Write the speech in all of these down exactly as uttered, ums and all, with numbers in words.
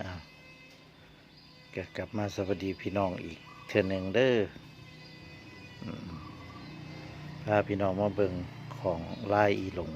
อ่า ก็กลับมาสวัสดีพี่น้องอีกเทื่อหนึ่งเด้อ อืม พาพี่น้องมาเบิ่งของลายอีหลง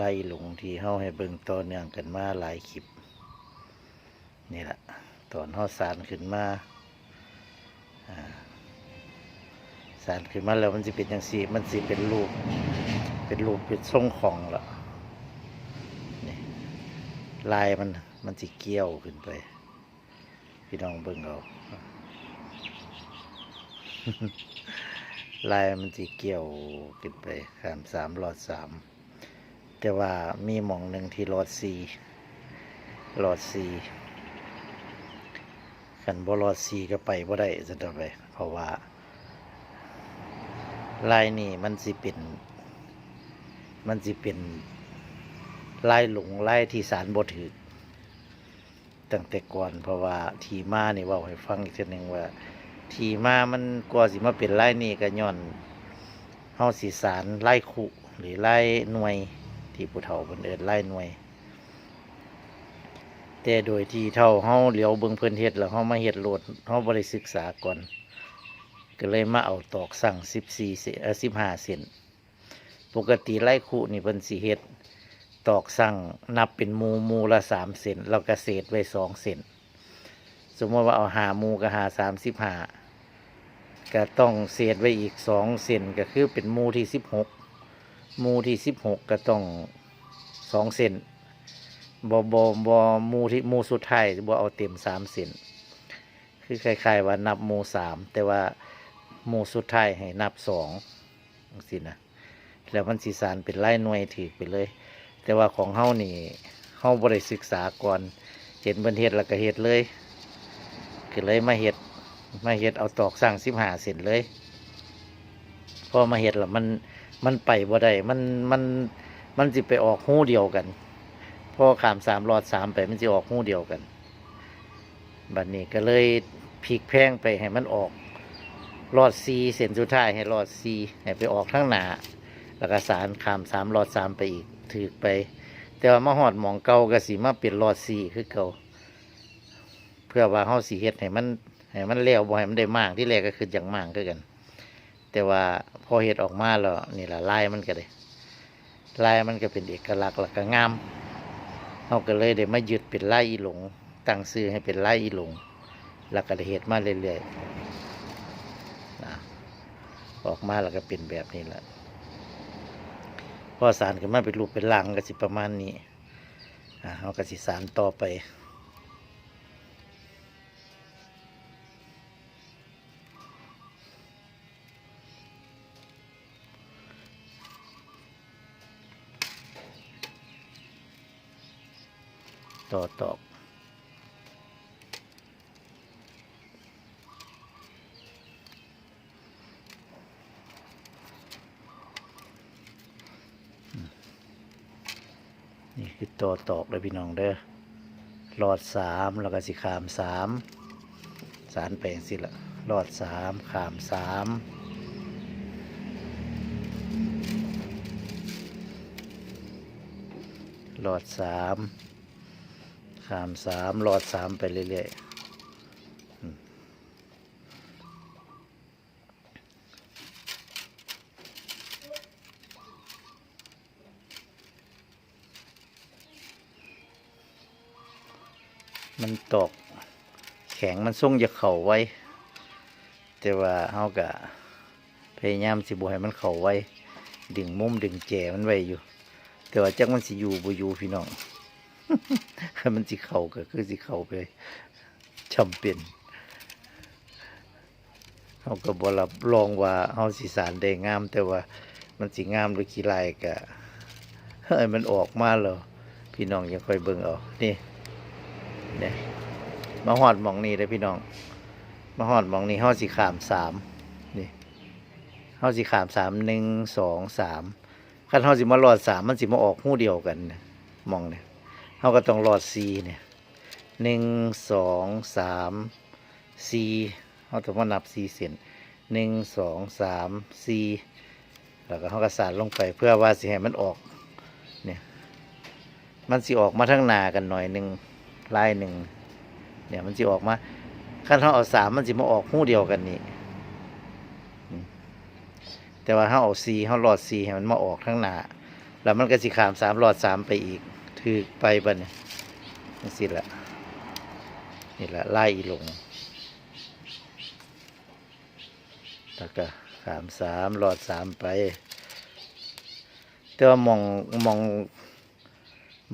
ลายอีหลงที่เฮาให้เบิ่งต่อเนื่องกันมาหลายคลิป นี่แหละ ตอนเฮาสานขึ้นมา อ่า สานขึ้นมาแล้วมันสิเป็นจั่งซี้ มันสิเป็นรูป เป็นรูปเป็นทรงของละ นี่ ลายมัน มันสิเกี่ยวขึ้นไป พี่น้องเบิ่งเอา ลายมันสิเกี่ยวขึ้นไป ข้ามสาม ลอดสาม แต่ว่ามีหม่องหนึ่งที่ลอดสี่ ลอดสี่ คันบ่ลอดสี่ก็ไปบ่ได้ ซั่นต่อไป เพราะว่า ลายนี่มันสิเป็น มันสิเป็นลายหลง ลายที่สานบ่ถืก ตั้งแต่ก่อน เพราะว่าที่มานี่เว้าให้ฟังอีกเทื่อหนึ่งว่า ที่มามันกว่าสิมาเป็นลายนี้ก็ย้อนเฮาสิสานลายคุหรือลายหน่วย ที่ผู้เฒ่าเพิ่นเอิ้นลายหน่วย แต่โดยที่เฒ่าเฮาเหลียวเบิ่งเพิ่นเฮ็ดแล้วเฮามาเฮ็ดโลด เฮาบ่ได้ศึกษาก่อน ก็เลยมาเอาตอกสั่งสิบสี่เส้น เอ่อ สิบห้าเส้น ปกติลายคุนี่เพิ่นสิเฮ็ดตอกสั่งนับเป็นหมู่ หมู่ละสามเส้น แล้วก็เศษไว้สองเส้น สมมุติว่าเอาห้าหมู่ก็หาสามสิบห้า ก็ต้องเศษไว้อีกสองเส้น ก็คือเป็นหมู่ที่สิบหก หมู่ที่สิบหกก็ต้องสองเส้น บ่ บ่ บ่ หมู่ที่ หมู่สุดท้ายบ่เอาเต็มสามเส้น คือคล้ายๆว่านับหมู่สาม แต่ว่าหมู่สุดท้ายให้นับสอง จั่งซี้นะ แล้วมันสิสานเป็นลายหน่วยถืกไปเลย แต่ว่าของเฮานี่ เฮาบ่ได้ศึกษาก่อน เห็นเพิ่นเฮ็ดแล้วก็เฮ็ดเลย ก็เลยมาเฮ็ด มาเฮ็ดเอาตอกสั่งสิบห้าเส้นเลย พอมาเฮ็ดแล้วมัน มันไปบ่ได้ มัน มัน มันสิไปออกฮูเดียวกัน พอข้ามสามลอดสามไป มันสิออกฮูเดียวกัน บัดนี้ก็เลยพลิกแพลงไปให้มันออกลอดสี่ เส้นสุดท้ายให้ลอดสี่ ให้ไปออกทางหน้า แล้วก็สานข้ามสามลอดสามไปอีก ถืกไป แต่ว่ามาฮอดหม่องเก่าก็สิมาเป็นลอดสี่คือเก่า เพื่อว่าเฮาสิเฮ็ดให้มัน ให้มันแล้ว บ่ให้มันได้ม้าง ทีแรกก็คืออยากม้างคือกัน แต่ว่าพอเฮ็ดออกมาแล้ว นี่ล่ะ ลายมันก็ได้ ลายมันก็เป็นเอกลักษณ์ แล้วก็งาม เฮาก็เลยได้มายึดเป็นลายอีหลง ตั้งชื่อให้เป็นลายอีหลง แล้วก็ได้เฮ็ดมาเรื่อยๆ นะ ออกมาแล้วก็เป็นแบบนี้แหละ พอสานขึ้นมาเป็นรูปเป็นร่างก็สิประมาณนี้ อ่า เฮาก็สิสานต่อไป ต่อตอก นี่คือต่อตอกเลยพี่น้องเด้อ ลอดสาม แล้วก็สิข้ามสาม สานไปจั่งซี้ละ ลอดสาม ข้ามสาม ลอดสาม ข้ามสาม ลอดสามไปเรื่อยๆ อืม มันตอกแข็ง มันทรงอยากเข้าไว แต่ว่าเฮาก็พยายามสิบ่ให้มันเข้าไว ดึงมุมดึงแจมันไว้อยู่ แต่ว่าจักมันสิอยู่บ่อยู่พี่น้อง คันมันสิเข้าก็คือสิเข้าไป จำเป็น เฮาก็บ่รับรองว่าเฮาสิสานได้งาม แต่ว่ามันสิงามหรือขี้ร้ายก็ให้มันออกมาแล้ว พี่น้องยังค่อยเบิ่งเอา นี่ เนี่ย มาฮอดหม่องนี้เด้อพี่น้อง มาฮอดหม่องนี้ เฮาสิข้ามสาม นี่ เฮาสิข้ามสาม หนึ่ง สอง สาม คันเฮาสิมาลอดสาม มันสิมาออกฮูเดียวกันเนี่ย หม่องเนี่ย เฮาก็ต้องลอดสี่เนี่ย หนึ่ง สอง สาม สี่ เฮาต้องมานับสี่เส้น หนึ่ง สอง สาม สี่ แล้วก็เฮาก็สานลงไป เพื่อว่าสิให้มันออก เนี่ย มันสิออกมาทางหน้ากันหน่อยหนึ่ง ลายหนึ่ง เนี่ยมันสิออกมา คันเฮาเอาสามมันสิมาออกฮูเดียวกันนี่ อืม แต่ว่าเฮาเอาสี่ เฮาลอดสี่ให้มันมาออกทางหน้า แล้วมันก็สิข้ามสามลอดสามไปอีก ถืกไปบัดนี้ จั่งซี้ล่ะ นี่ล่ะลายอีหลง แล้วก็ข้ามสามลอดสามไป แต่ว่าหม่อง หม่อง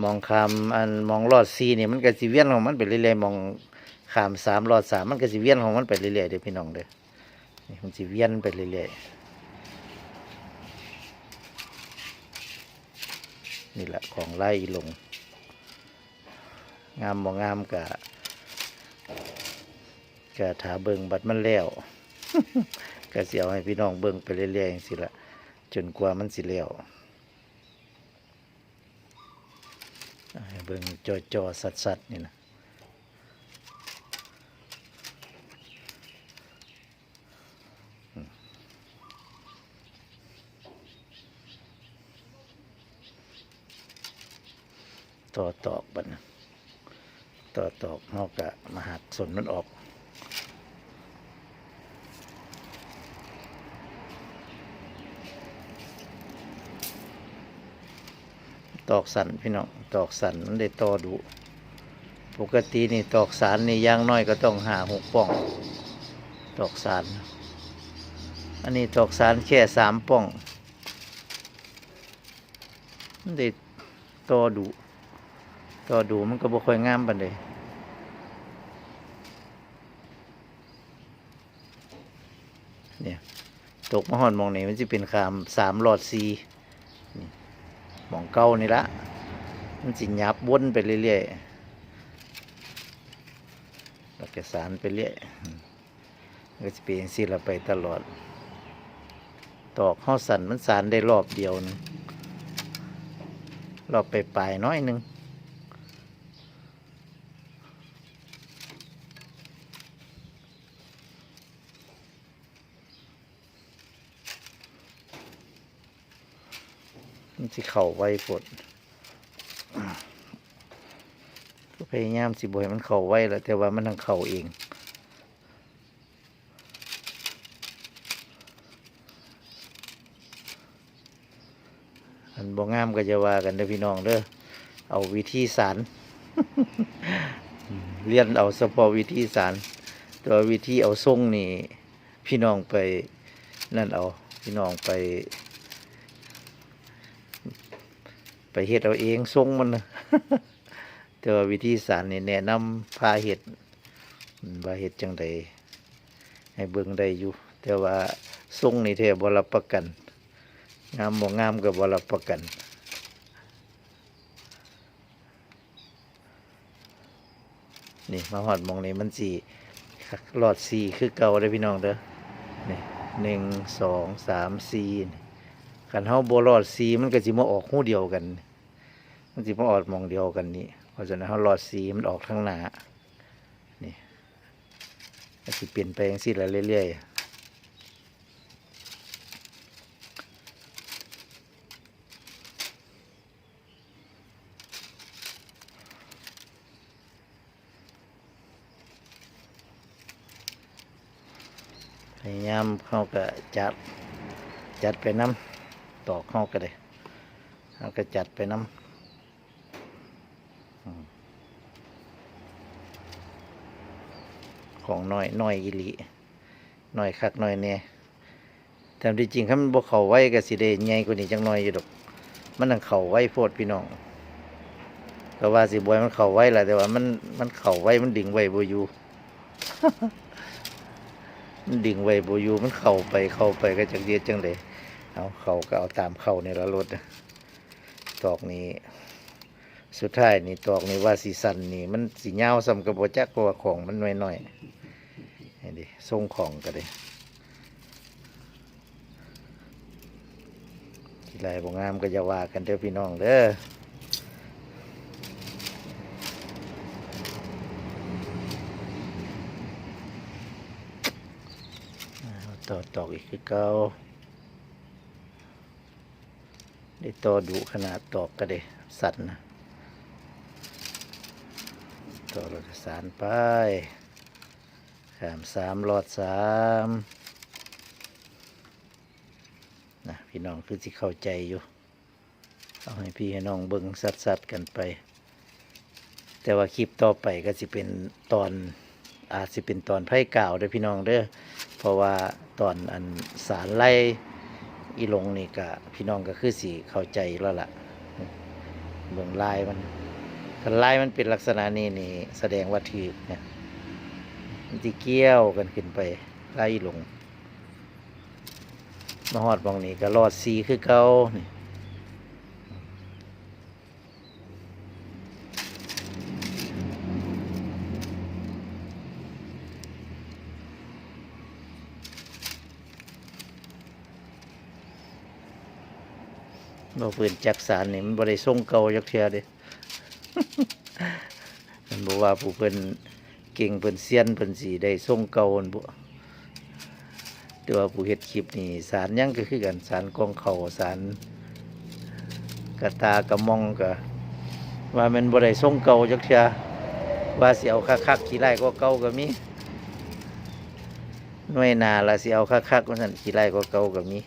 หม่องข้าม อันหม่องลอดสี่นี่มันก็สิเวียนของมันไปเรื่อยๆ หม่องข้ามสามลอดสามมันก็สิเวียนของมันไปเรื่อยๆ เด้อพี่น้องเด้อ นี่มันสิเวียนไปเรื่อยๆ นี่แหละของลายอีหลง งามบ่งามก็ ก็ถ้าเบิ่งบัดมันแล้ว ก็สิเอาให้พี่น้องเบิ่งไปเรื่อยๆ จั่งซี้ล่ะ จนกว่ามันสิแล้ว ให้เบิ่งจ่อๆ ชัดๆ นี่นะ ต่อตอกบัดนี้ ต่อตอกเฮาก็มาหักส้นมันออก ตอกสั้นพี่น้อง ตอกสั้นมันได้ต่อดุ ปกตินี่ตอกสานนี่อย่างน้อยก็ต้องห้าหกป่อง ตอกสาน อันนี้ตอกสานแค่สามป่อง มันได้ต่อดุ ต่อดุมันก็บ่ค่อยงามปานใด เนี่ย ตกมาฮอดหม่องนี้มันสิเป็นข้ามสามลอดสี่ นี่ หม่องเก่านี่ละ มันสิหยับวนไปเรื่อยๆ แล้วก็สานไปเรื่อย มันก็สิเป็นจั่งซี้ล่ะไปตลอด ตอกเฮาสานมันสานได้รอบเดียวหนึ่ง รอบปลายๆ น้อยหนึ่ง มันสิเข้าไวโพด ก็พยายามสิบ่ให้มันเข้าไวล่ะ แต่ว่ามันทั้งเข้าเอง อันบ่งามก็อย่าว่ากันเด้อพี่น้องเด้อ เอาวิธีสาน เรียนเอาเฉพาะวิธีสาน แต่ว่าวิธีเอาทรงนี่ พี่น้องไปนั่นเอา พี่น้องไป ไปเฮ็ดเอาเองทรงมันนะ แต่ว่าวิธีสานนี่แนะนำพาเฮ็ด อืม ว่าเฮ็ดจั่งใด ให้เบิ่งได้อยู่ แต่ว่าทรงนี่แท้บ่รับประกัน งามบ่งามก็บ่รับประกัน นี่มาฮอดหม่องนี้มันสิลอดสี่คือเก่าเด้อพี่น้องเด้อ นี่ หนึ่ง สอง สาม สี่ นี่ คันเฮาบ่ลอดสี่มันก็สิมาออกฮูเดียวกัน มันสิมาออกหม่องเดียวกันนี่ เพราะฉะนั้นเฮาลอดสี่มันออกทางหน้า นี่ ก็สิเปลี่ยนไปจั่งซี้ล่ะเรื่อยๆ พยายามเฮาก็จัด จัดไปนำ ตอกเฮาก็ได้ เฮาก็จัดไปนำ อืม ของน้อย น้อยอีหลี น้อยคักน้อยแน่ ตามที่จริงคันมันบ่เข้าไวก็สิได้ใหญ่กว่านี้จักหน่อยอยู่ดอก มันนั่งเข้าไวโพดพี่น้อง ก็ว่าสิบ่ให้มันเข้าไวล่ะ แต่ว่ามัน มันเข้าไว มันดึงไว้บ่อยู่ มันดึงไว้บ่อยู่ มันเข้าไป เข้าไปก็จักสิเฮ็ดจั่งใด เอา เข้าก็เอาตามเข้านี่ล่ะโลด ตอกนี่ สุดท้ายนี่ตอกนี่ว่าสิสั้นนี่มันสิยาวส่ำก็บ่จัก เพราะว่าของมันน้อยๆ นี่ดิ ทรงของก็ได้ ขี้ลายบ่งามก็อย่าว่ากันเด้อพี่น้องเด้อ อ่า ต่อตอกอีกคือเก่า ได้ต่อดุขนาดตอกก็ได้สั้นนะ ต่อแล้วก็สานไป ข้ามสามลอดสามนะ พี่น้องคือสิเข้าใจอยู่ เอาให้พี่ให้น้องเบิ่งสัดๆกันไป แต่ว่าคลิปต่อไปก็สิเป็นตอน อาจสิเป็นตอนไพกาวเด้อพี่น้องเด้อ เพราะว่าตอนอันสานไล่อีหลงนี่ก็พี่น้องก็คือสิเข้าใจแล้วล่ะ เบิ่งลายมัน คันลายมันเป็นลักษณะนี้นี่แสดงว่าถืกเนี่ย มันสิเกี่ยวกันขึ้นไป ลายอีหลง มาฮอดหม่องนี้ก็ลอดสี่คือเก่านี่ บ่าเพิ่นจักสานนี่มันบ่ได้ทรงเก่าจักเทื่อเด้ มันบ่ว่าผู้เพิ่นเก่งเพิ่นเซียนเพิ่นสิได้ทรงเก่าหั่นบ่ แต่ว่าผู้เฮ็ดคลิปนี่สานหยังก็คือกัน สานกองข้าว สานกะตากะหม่องก็ว่าแม่นบ่ได้ทรงเก่าจักเทื่อ ว่าสิเอาคักๆ ขี้ร้ายกว่าเก่าก็มี หน่วยหน้าละสิเอาคักๆ ว่าซั่น ขี้ร้ายกว่าเก่าก็มี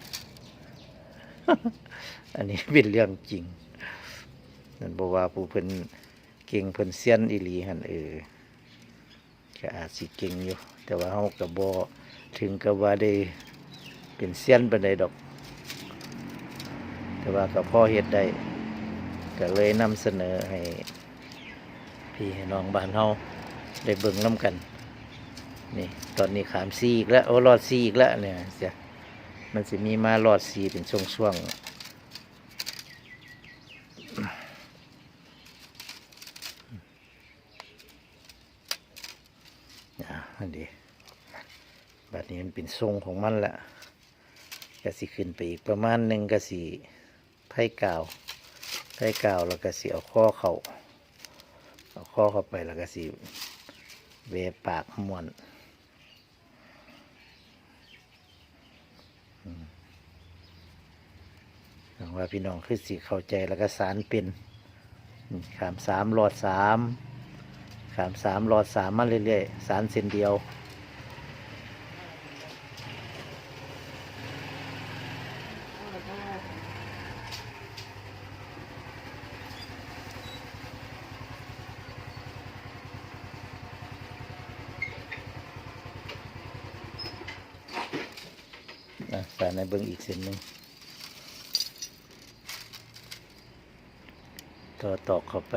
อันนี้เป็นเรื่องจริง นั่นบ่ว่าผู้เพิ่นเก่งเพิ่นเซียนอีหลีหั่น เออ ก็อาจสิเก่งอยู่ แต่ว่าเฮาก็บ่ถึงกับว่าได้เป็นเซียนปานใดดอก แต่ว่าก็พอเฮ็ดได้ ก็เลยนำเสนอให้พี่ให้น้องบ้านเฮาได้เบิ่งนำกัน นี่ ตอนนี้ข้ามสี่อีกแล้ว โอ้ ลอดสี่อีกแล้วเนี่ย เสีย มันสิมีมาลอดสี่เป็นช่วงๆ อ่า อันนี้ บัดนี้มันเป็นทรงของมันละ ก็สิขึ้นไปอีกประมาณหนึ่ง ก็สิไพกาว ไพกาว แล้วก็สิเอาข้อเข้า เอาข้อเข้าไป แล้วก็สิแหวะปากม่วน อืม หวังว่าพี่น้องคือสิเข้าใจแล้วก็สานเป็น อืม ข้ามสามลอดสาม ข้ามสามลอดสามมาเรื่อยๆ สานเส้นเดียว อ่ะ สานให้เบิ่งอีกเส้นหนึ่ง ต่อตอกเข้าไป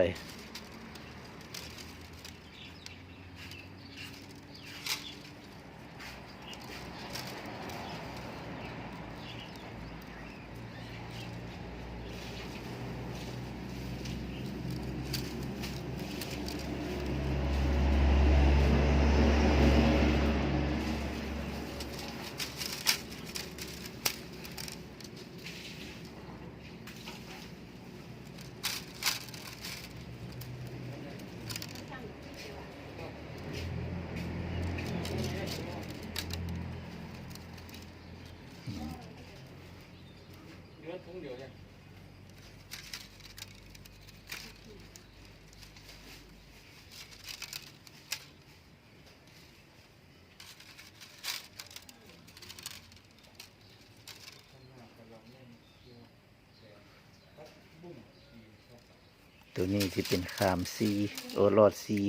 ตัวนี้สิเป็นข้ามสี่ โอ้ ลอดสี่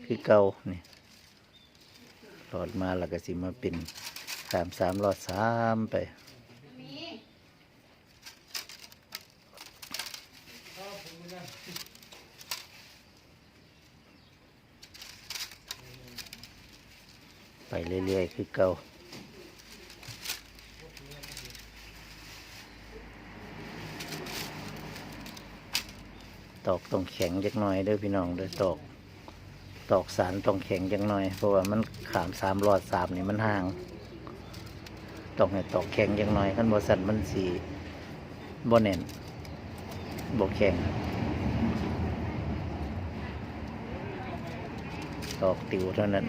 คือเก่านี่ ลอดมาแล้วก็สิมาเป็นข้ามสามลอดสามไป ไปเรื่อยๆ คือเก่า ตอกต้องแข็งจักหน่อยเด้อพี่น้องเด้อ ตอก ตอกสานต้องแข็งจักหน่อย เพราะว่ามันข้ามสามลอดสามนี่มันห่าง ต้องให้ตอกแข็งจักหน่อย คันบ่ซั้นมันสิบ่แน่น บ่แข็ง ตอกติวเท่านั้น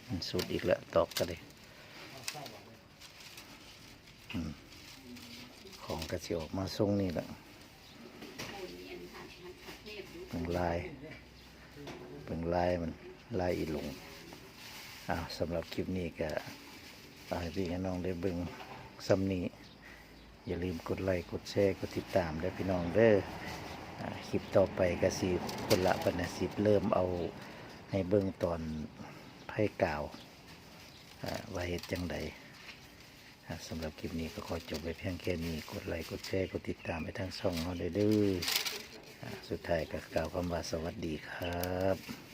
มันสุดอีกแล้ว ตอกก็เลย อืม ก็สิออกมาทรงนี่แหละ เบิ่งลาย เบิ่งลายมัน ลายอีหลง อ่า สำหรับคลิปนี้ก็ฝากให้พี่ให้น้องได้เบิ่งส่ำนี้ อย่าลืมกดไลค์กดแชร์กดติดตามเด้อพี่น้องเด้อ อ่า คลิปต่อไปก็สิพุ้นละ บัดนี้สิเริ่มเอาให้เบิ่งตอนไพ่กาว อ่า ว่าเฮ็ดจั่งใด อ่า สำหรับคลิปนี้ก็ขอจบไว้เพียงแค่นี้ กดไลค์กดแชร์กดติดตามให้ทางช่องเฮาเด้อ อ่า สุดท้ายก็กล่าวคำว่าสวัสดีครับ